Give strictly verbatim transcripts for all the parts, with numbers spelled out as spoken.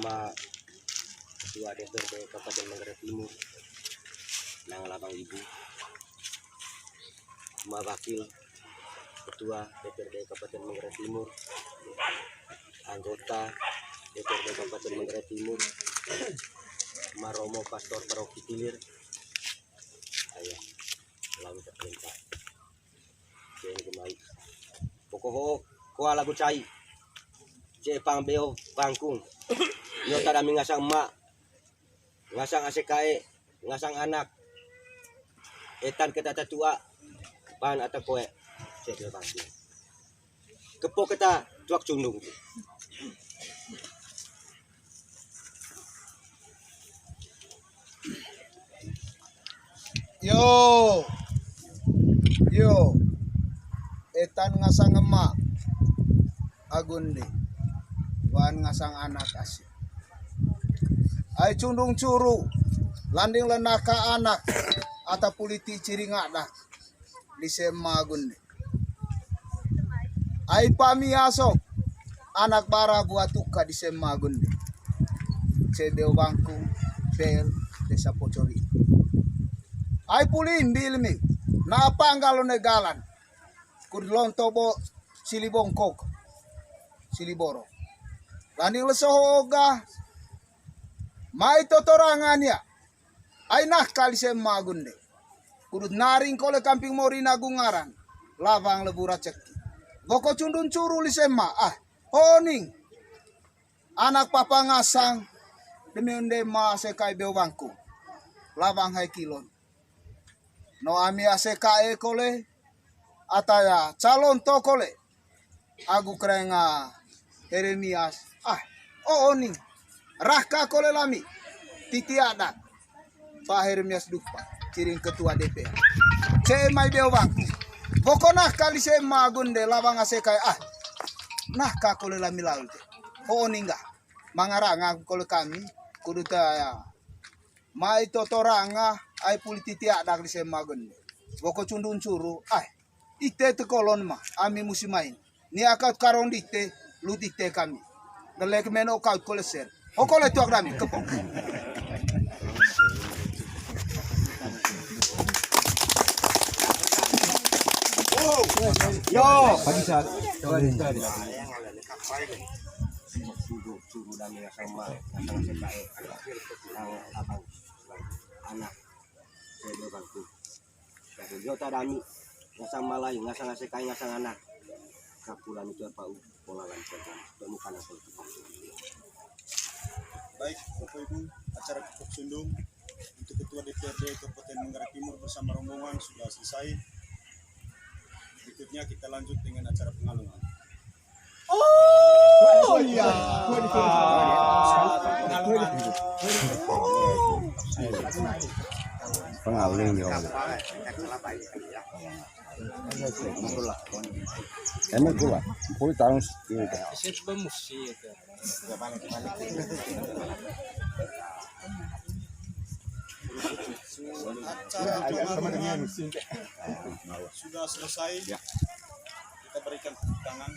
Ma Ketua D P R D Kabupaten Manggarai Timur, nang labang ibu. Ma Wakil Ketua D P R D Kabupaten Manggarai Timur, anggota D P R D Kabupaten Manggarai Timur, Ma Romo Pastor Paroki Tilir. Ayo, lalu terperintah. Ceng kemai. Pokok ho, koa lagu cai. Cepang beo bangkung. Nyo tada mi ngasang ma. Ngasang ase kae, ngasang anak. Etan keta tatua, pan ata koe. Cek beo bangkung. Kepo keta tuak cundung. Yo. Yo. Etan ngasang ema. Agunde. Wan ngasang anak asi. Ai cundung curu. Landing lenaka anak. Ata puliti ciring anak. Lise ema agunde. Ai pami asok. Anak bara buat tuka lise ema agunde. Cebeo bangkung. Bel. Desa Pocori. Ai puli imbil mi. Na panggal one galan. Kur lonto bo sili bongkok. Sili boro. Landing leso hoga. Mai totorangan ya. Ai nah kali se magunde. Kudut naring kole kamping mori nagung ngaran. Lawang lebu raceki. Boko cundun curu lise ma. Ah, oning. Anak papa ngasang. Demi unde ma se kai beo bangku. Lawang hai kilon. No ami ase kae kole, ataya calon to kole. Agu krenga Heremias. Ah, oh, oning. Rahka kole lami. Titi adak. Pak Heremias Dupa, ciring ketua D P R. Ce mai beo bangku. Pokona kali se magunde lawang ase kae. Ah, nah ka kole lami laul te. Oh, oning ga. Mangaranga kole kami. Kudu taya. Mai totoranga, ai puli titi adak lise magun. Boko cundun curu, ai. Ite te kolon ma, ami musi main. Ni akaut karong dite, lu dite kami. Delek meno kaut koleser. Ho kole tuak dami, kepok. Yo. Pagi saat. Curu dami sama, sama sebae. Anak. Saya dua bangku. Satu jota dami, ngasang malai, ngasang ase kai, ngasang anak. Kapulan itu apa u, pola lancar kan. Temukan apa itu. Baik, Bapak Ibu, acara kepok sundung untuk Ketua D P R D Kabupaten Manggarai Timur bersama rombongan sudah selesai. Berikutnya kita lanjut dengan acara pengalungan. Oh, iya. Pengaling dia. Emang pula, pula tahun. Acara sudah selesai. Ya. Kita berikan tepuk tangan.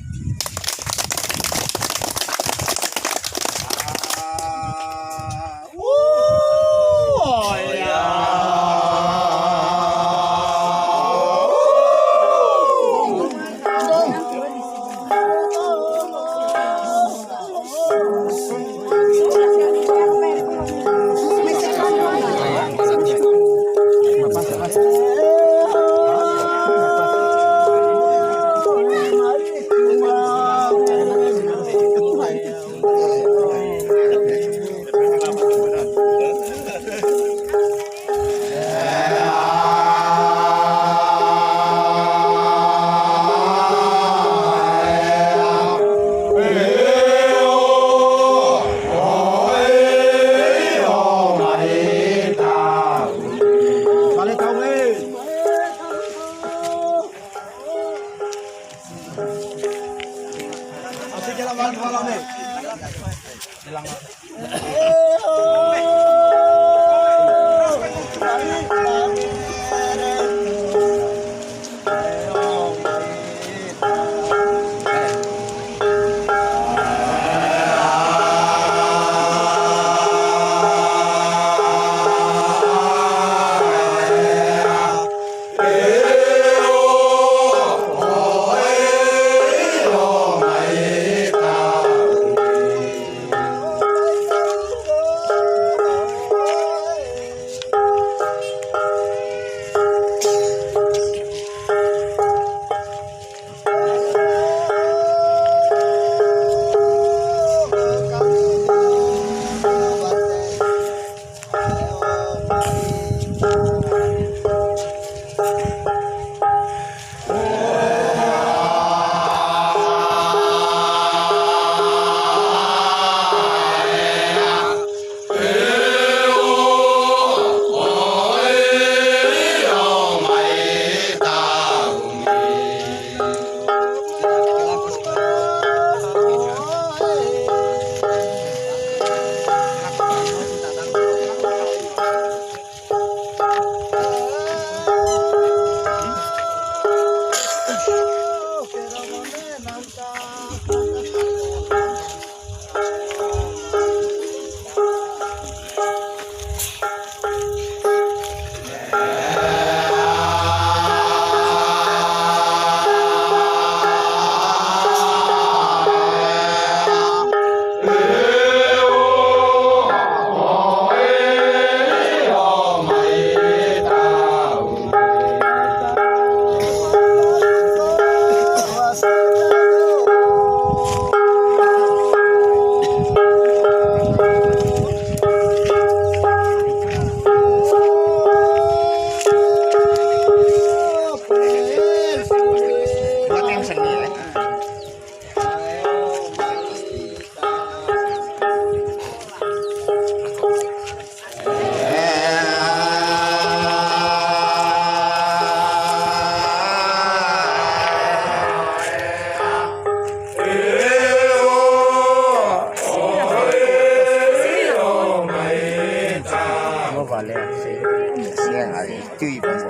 Cuy, Bang.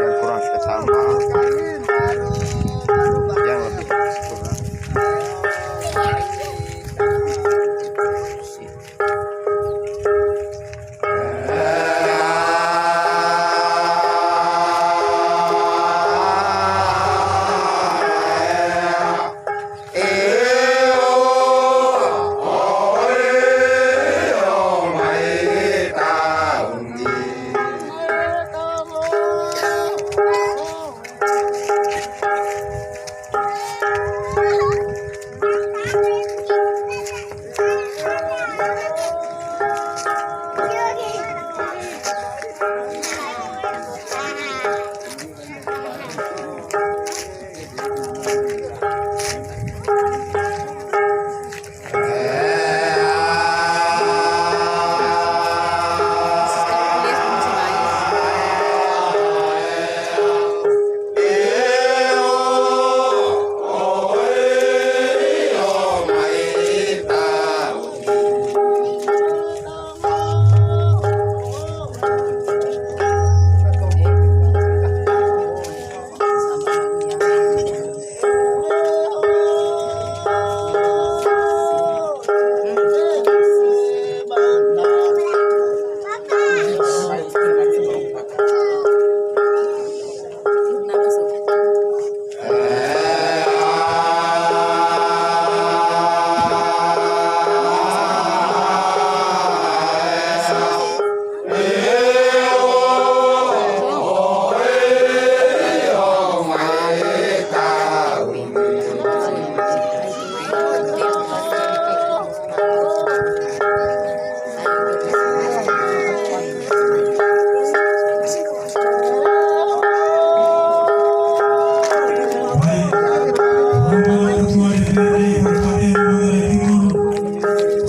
Yang kurang kita tambah, yang lebih kita syukur.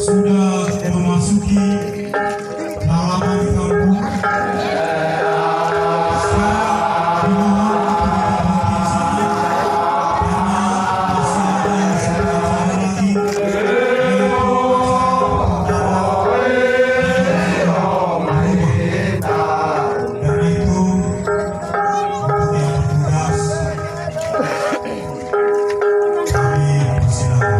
Sudah memasuki halaman kampung. Sekarang dimohon untuk tidak berhenti di sini, karena masih ada satu acara lagi, yaitu acara pendarat dari rumah. Karena itu, untuk yang bertugas, kami persilakan.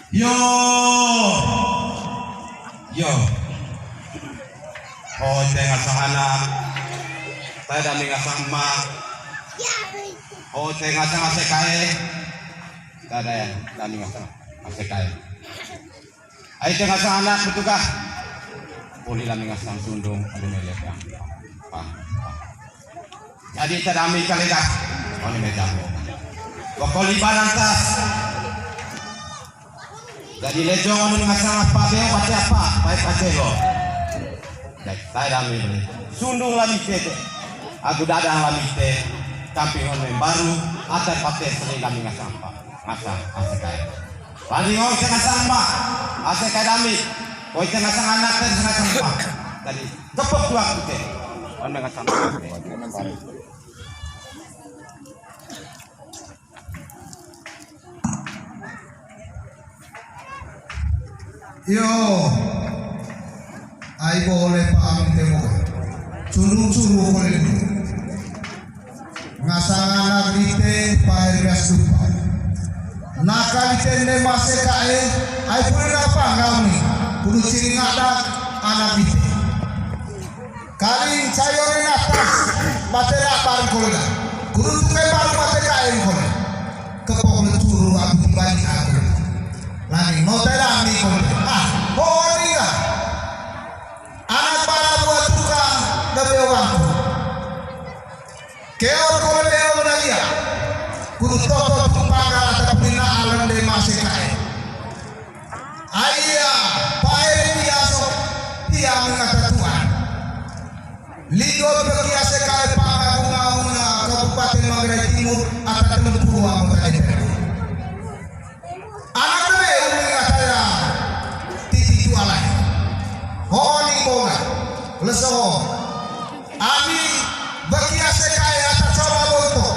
Yo. Yo. Ho, ite ngasang anak. Tada mi ngasang emak. Ho, ite ngasang ase kae. Tada ya, dami ngasang ase kae. Ai, ite ngasang anak, betul kah? Poli lami ngasang sundung, aduh, melek yang. Pah, pah. Jadi, tada mi kali dah. Oh, ini meja. Pokok lima lantas. Jadi, lejong anu ngasang apa, beo, pate apa? Baik, pate lo. Tae dami beli. Sundung lami tete. Agu dadang lami te. Kamping on membaru. Ata pate seni lami ngasang pa. Ngasang, ngasang kae. Lagi ngoi tengah sampah, ase kadami. Ngoi tengah sang anak dan tengah sampah. Tadi tepuk waktu teh. Ngoi tengah sampah. Yo. Ai boleh paham temo. Curu-curu boleh dulu. Ngasang anak dite, paher gas tupa. Naka dite ne mase kae, ai puri napa ngau ni, kudu ciri ngadak anak dite. Kaling cayo ne natas, batera bareng kolega. Kudu tuke bareng bate kae kolega. Kepok le turu aku tibani aku. Lani no terami kolega. Ah, honinga. Anak bara buat tukang, lebih orang. Keor ko lebe o na ia. Kudu toto tumpang ata pina alam de mase kae. Aia, pae dia so, dia mengata Tuhan. Ligo bekia se kae panga guna una Kabupaten Manggarai Timur, ata temen puluh anggota D P R. Anak bebe umi ngataya titi tu alai. Ho ni bonga. Leso ho. Ami bekia se kae ata coba bonto.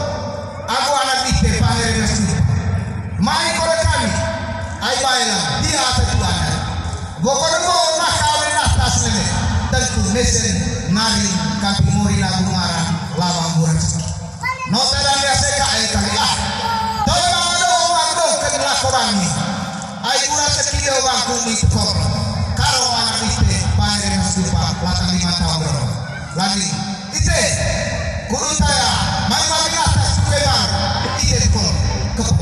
Aku anak ipe pahere nasi. Mai kole kami. Ai baela dia ata tu anak. Bokon mo maka awe atas nene. Tentu mesen nari kapi mori lagu mara lawang burak. No tadang ya seka e kali ah. Doi mangado mangado ken lakoran ni. Ai ura sekide wangku mi tukor. Karo anak ipe paere masupa latang lima tahun doro. Lani ite kudu taya mai mami atas tuke bang ite tukor. Kepuk.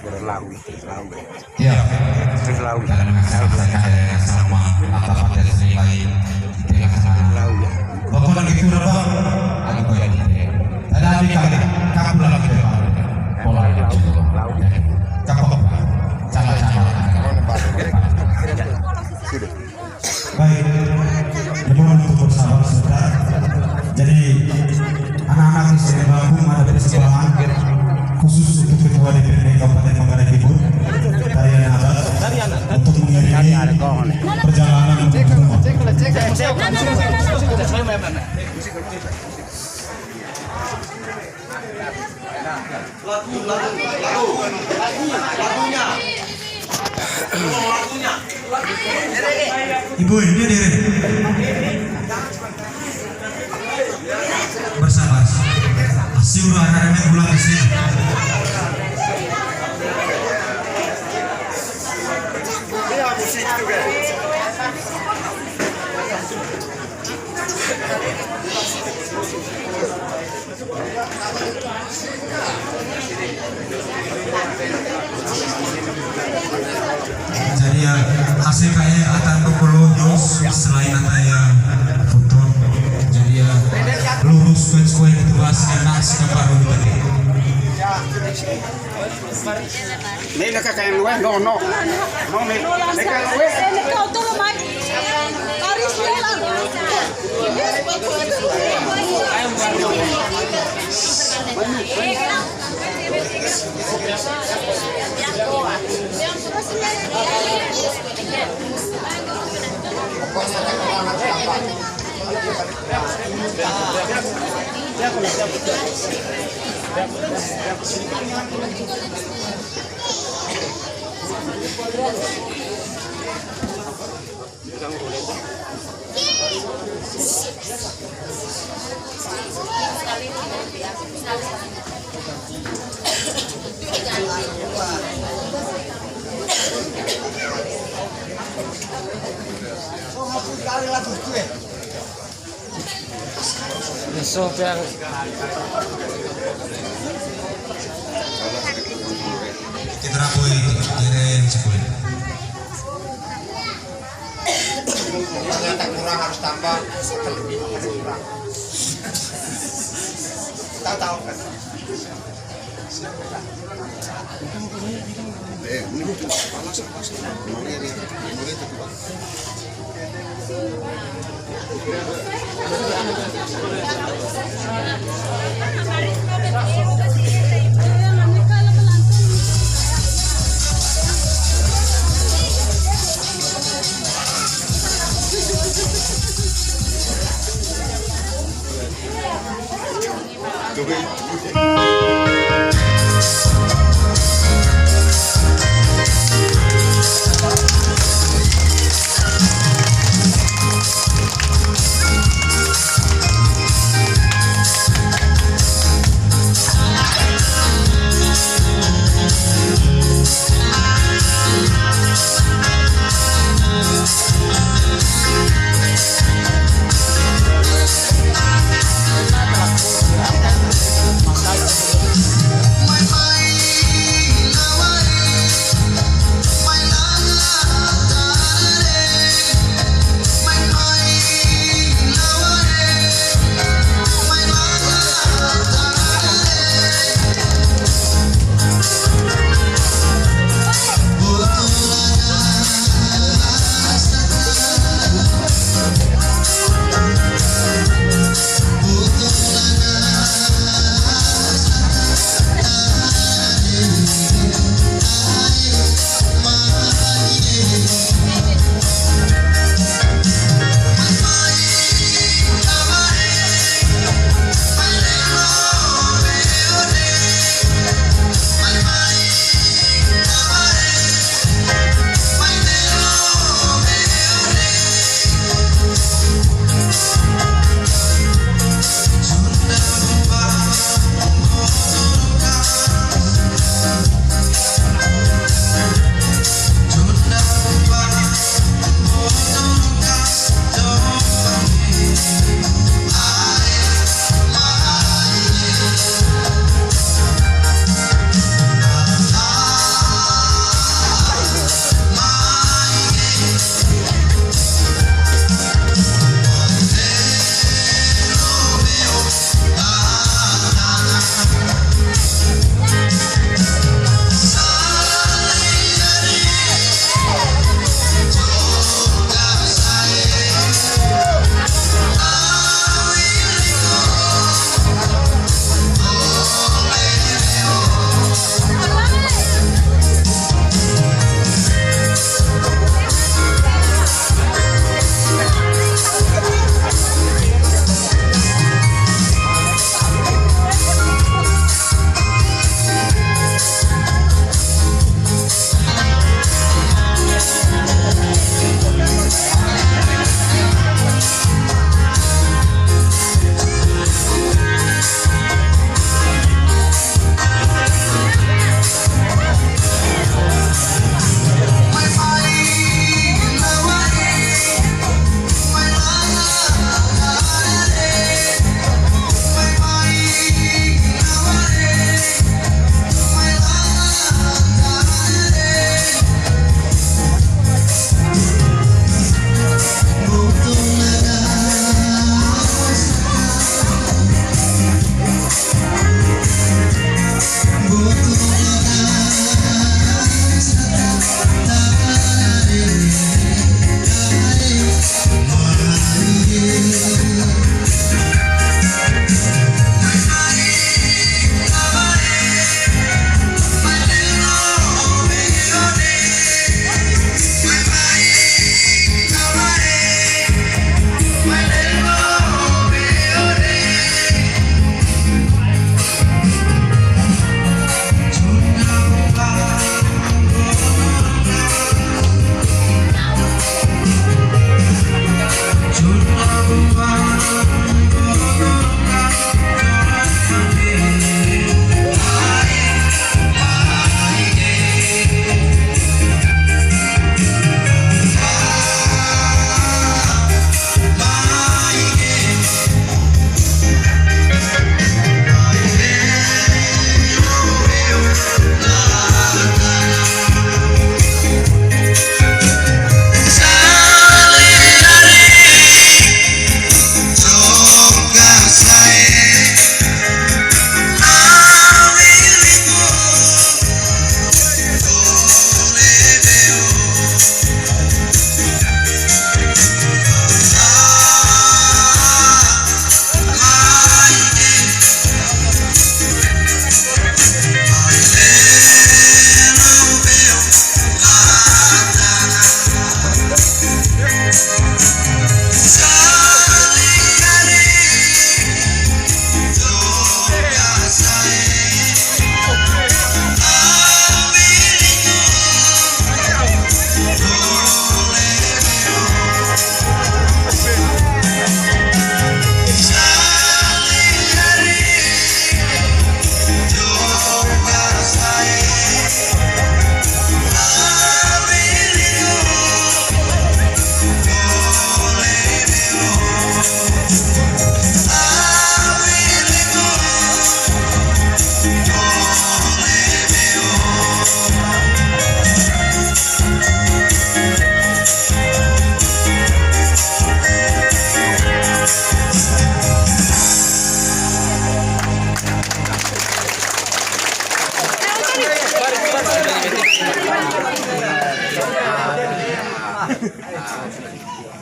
Berlawi, berlawi. Ya. Berlawi. Karena sama, sama apa pada seni lain, kita sama. Berlawi. Bapak lagi tu apa? Aku kau yang kita. Tadi kami, kapu lagi kita. Pola yang cukup. Kapok. Sama-sama. Sudah. Baik, dimohon untuk bersabar sebentar. Jadi, anak-anak di sini mampu menghadapi persembahan khusus untuk Ketua D P R D Kabupaten Manggarai Timur, Tariana Adat, untuk mengiringi perjalanan menuju rumah. Lagu, lagu, lagu. Lagunya. Tolong lagunya. Ibu, ini diri. Bersabar. Pasti udah ada yang pulang di sini. Iya, musik juga. Jadi ya, asik kayak atan pukul dos, selain atan ya foto. Jadi ya, lurus kuen-kuen itu bahas enak sekamar gitu. Nih, naka kayak luwe, no, no. No, nih, naka luwe. Kita rapoi jere sekolah. Ternyata kurang, harus tambah. Kurang.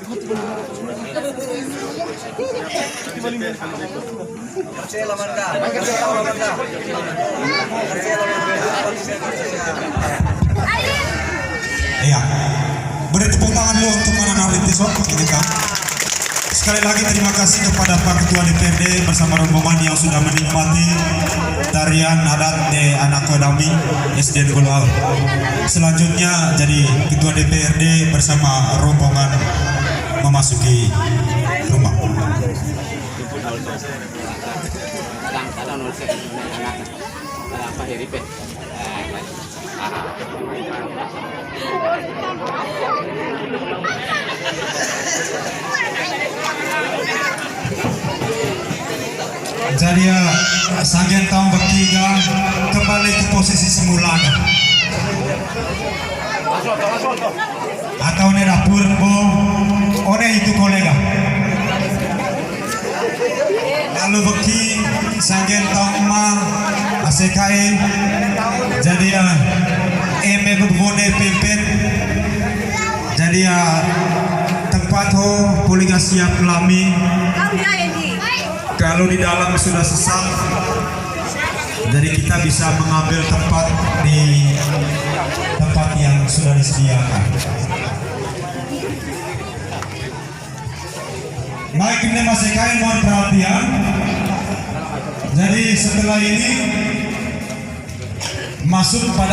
Iya. Beri tepuk tangan dulu untuk anak-anak rintis, oh. Ini kan. Sekali lagi terima kasih kepada Pak Ketua D P R D bersama rombongan yang sudah menikmati tarian adat de anak kodami S D N Goloau. Selanjutnya jadi Ketua D P R D bersama rombongan memasuki rumah. Jadi ya, sanggen taung beki ga kembali ke posisi semula ga. Atau ne dapur bo, one itu kolega. Lalu beki sanggen taung ma asekae. Jadi ya, eme bebone pempet. Jadi ya, tempat ho poli ga siap lami. Kalau di dalam sudah sesak, jadi kita bisa mengambil tempat di tempat yang sudah disediakan. Baik, ini masih kain, mohon perhatian. Jadi setelah ini masuk pada